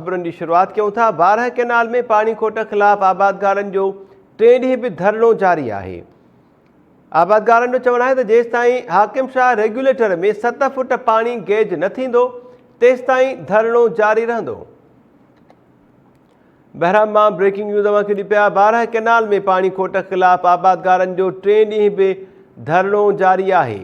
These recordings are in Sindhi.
خبرن جي شروعات ڪيون ٿا، بارهه ڪئنال ۾ پاڻي کوٽ خلاف آبادگارن جو ٽئين ڏينهن به ڌرڻو جاري آهي. آبادگارن جو چوڻ آهي ته جيستائين حاڪم شاهه ريگيوليٽر ۾ ست فوٽ پاڻي گيج نه ٿيندو تيستائين ڌرڻو جاري رهندو. بهرام مان بريڪنگ نيوز اوهان کي ڏيون پيا بارهه ڪئنال ۾ پاڻي کوٽ خلاف آبادگارن جو ٽئين ڏينهن به ڌرڻو جاري آهي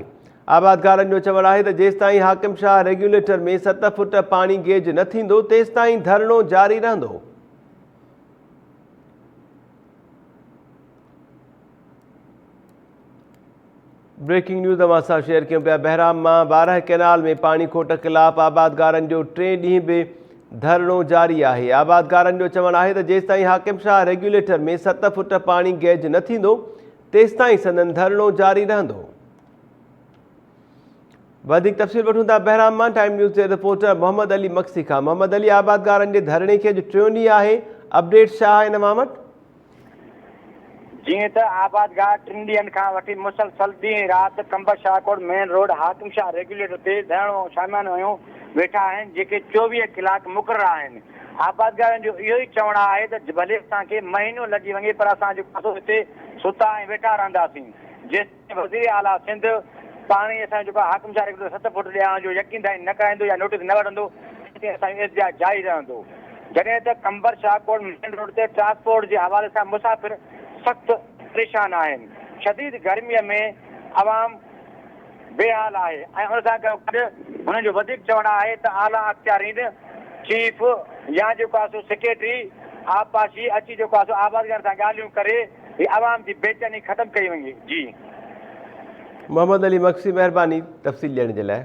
آبادگارن جو چوڻ آهي ته جيستائين حاڪم شاهه ريگيوليٽر ۾ ست فوٽ پاڻي گيج نه ٿيندو تيستائين ڌرڻو جاري رهندو. بريڪنگ نيوز اوهان سان شيئر ڪيون پيا بهرام مان بارهه ڪئنال ۾ پاڻي کوٽ خلاف آبادگارن جو ٽئين ڏينهن به ڌرڻو جاري آهي آبادگارن جو چوڻ آهي ته جيستائين حاڪم شاهه ريگيوليٽر ۾ ست فوٽ پاڻي گيج نه ٿيندو تيستائين سندن ڌرڻو جاري رهندو. وڌيڪ تفصيل وٺون ٿا بهرام مان ٽائيم نيوز جي رپورٽر محمد علي مگسي کان محمد علي آبادگارن جي ڌرڻي کي اڄ ٽيون ڏينهن آهي اپڊيٽ ڇا آهي ان مان وٽ؟ جيئن ته آبادگار ٽن ڏينهن کان وٺي مسلسل ڏينهن رات قمبر شاهڪوٽ مين روڊ حاڪم شاهه ريگيوليٽر تي ڌرڻو شاميانو هنيو ويٺا آهن جيڪي 24 ڪلاڪ مقرر آهن آبادگارن جو اهو ئي چوڻ آهي ته ڀلي اسان کي مهينو لڳي وڃي پر اسان جيڪو آهي سو هتي ستا ۽ ويٺا رهنداسين جيستائين وزير اعليٰ سنڌ پاڻي اسان جو جيڪو آهي حاڪم شاهه ريگيوليٽر ست فوٽ ڏيارڻ جو يقين دهاني نه ڪرائيندو يا نوٽيس نه وٺندو تيستائين اسان جو احتجاج جاري رهندو جڏهن ته قمبر شاهه ڪوٽ مين روڊ تي ٽرانسپورٽ جي حوالي سان مسافر سخت پريشان آهن شديد گرمي ۾ عوام بي حال آهي ۽ ان سان گڏ هنن جو وڌيڪ چوڻ آهي ته اعليٰ اختيارين چيف يا جيڪو آهي سو سيڪريٽري آبپاشي اچي جيڪو آهي سو آبادگارن سان ڳالهيون ڪري هي عوام جي بيچيني ختم ڪئي وڃي جي. محمد علي مگسي مهرباني تفصيل ڏيڻ جي لاء.